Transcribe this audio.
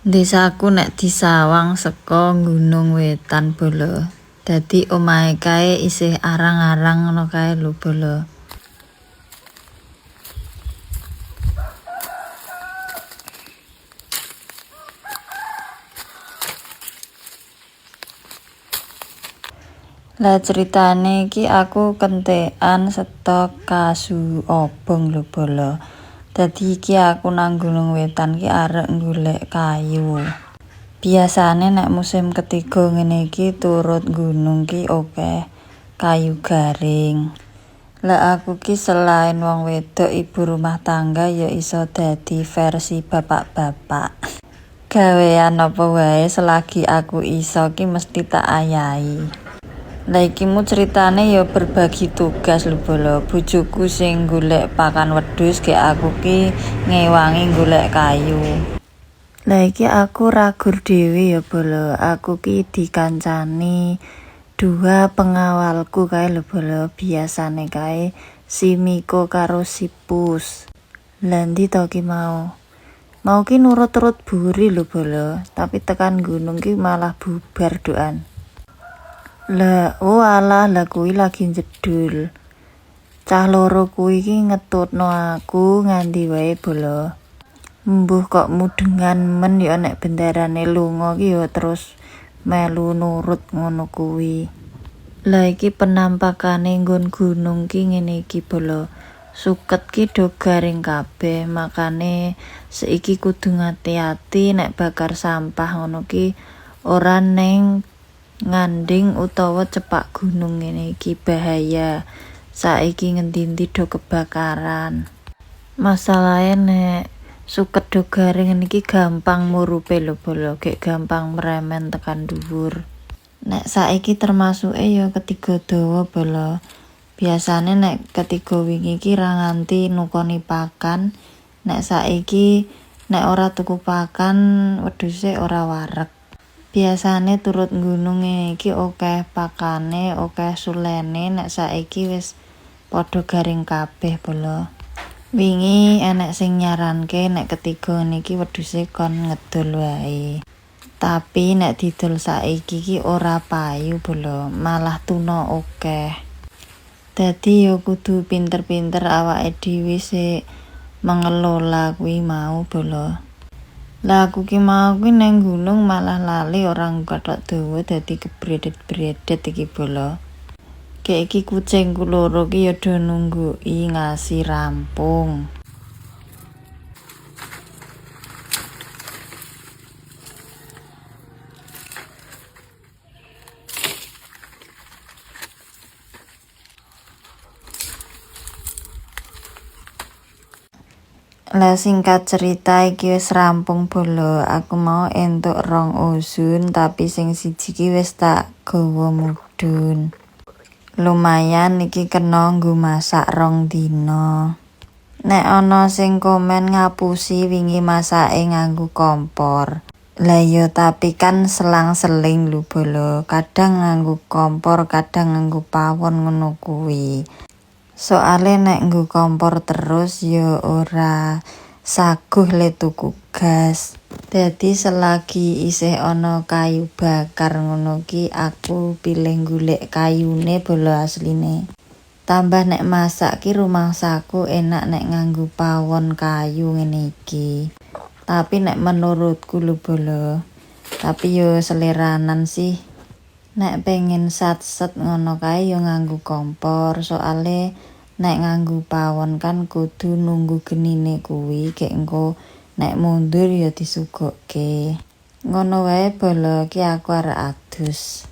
Desaku nek disawang saka Gunung Wetan, bolo. Dadi omahe kae isih arang-arang ngono kae lho, bolo. Lah, ceritane iki aku kentekan stok kasu obong lho, bolo. Dadi iki aku nang Gunung Wetan ki arek golek kayu. Biasane nek musim ketiga ngene iki turut gunung ki akeh kayu garing. Lah, aku ki selain wong wedok ibu rumah tangga ya iso dadi versi bapak-bapak. Gawean apa wae selagi aku iso ki mesti tak ayahi. Lah, iki mu ceritane ya berbagi tugas lho, bolo. Bojoku sing golek pakan wedhus, gek aku ki ngewangi golek kayu. Lah, iki aku ra gur dhewe ya, bolo. Aku ki dikancani dua pengawalku kae lho, bolo. Biasane kae si Miko karo si Pus. Lah, ndi to ki mau? Mau ki nurut-turut buri lho, bolo, tapi tekan gunung ki malah bubar doan. Lah, oh alah, lah kuwi lagi jedul. Cah loro kuwi ki ngetutno aku nganti wae, bolo. Mbuh kok mudengan men ya, nek bendarane lunga ki ya terus melu nurut ngono kuwi. Lah, iki penampakane nggon gunung ki ngene iki, bolo. Suket ki do garing kabeh, makane saiki kudu ngati-ati nek bakar sampah ngono ki ora ning nganding utawa cepak gunung ngene iki, bahaya. Saiki ngendi-endi do kebakaran. Masalahe nek suket do garing ngene iki gampang murupe lho, bolo, gek gampang meremen tekan dhuwur. Nek saiki termasuke ya ketiga dawa, bolo. Biasane nek ketiga wingi iki ra nganti nukoni pakan, nek saiki nek ora tuku pakan wedhuse ora wareg. Biasane turut gunung ngene iki akeh pakane, akeh sulene, nek saiki wis padha garing kabeh, bolo. Wingi enek sing nyaranke nek ketiga ngene iki wedhuse kon ngedol wae. Tapi nek didol saiki ki ora payu, bolo, malah tuna akeh. Dadi ya kudu pinter-pinter awake dhewe sik mengelola kuwi mau, bolo. Lah, aku ki mau kuwi nang gunung malah lali ora nggathok dawa, dadi kebredet-bredet iki, bolo. Gek iki kucingku loro ki ya do nungguki ngasi rampung. Lah, singkat cerita iki wis rampung, bolo. Aku mau entuk 2 uzun, tapi sing siji ki wis tak gawa mudhun. Lumayan iki kena nggo masak 2 dina. Nek ana sing komen ngapusi wingi masake nganggo kompor. Lah ya, tapi kan selang-seling lho, bolo. Kadang nganggo kompor, kadang nganggo pawon ngono kuwi. Soale nek nggo kompor terus ya ora saguh le tuku gas. Dadi selagi isih ana kayu bakar ngono ki aku pilih golek kayune, bolo, asline. Tambah nek masak ki rumangsaku enak nek nganggo pawon kayu ngene iki. Tapi nek menurutku lho, bolo. Tapi yo seleranan sih. Nek pengen satset ngono kae yo nganggo kompor, soale nek nganggo pawon kan kudu nunggu genine kuwi, gek engko nek mundur ya disuguhke. Ngono wae, bolo, ki aku arek adus.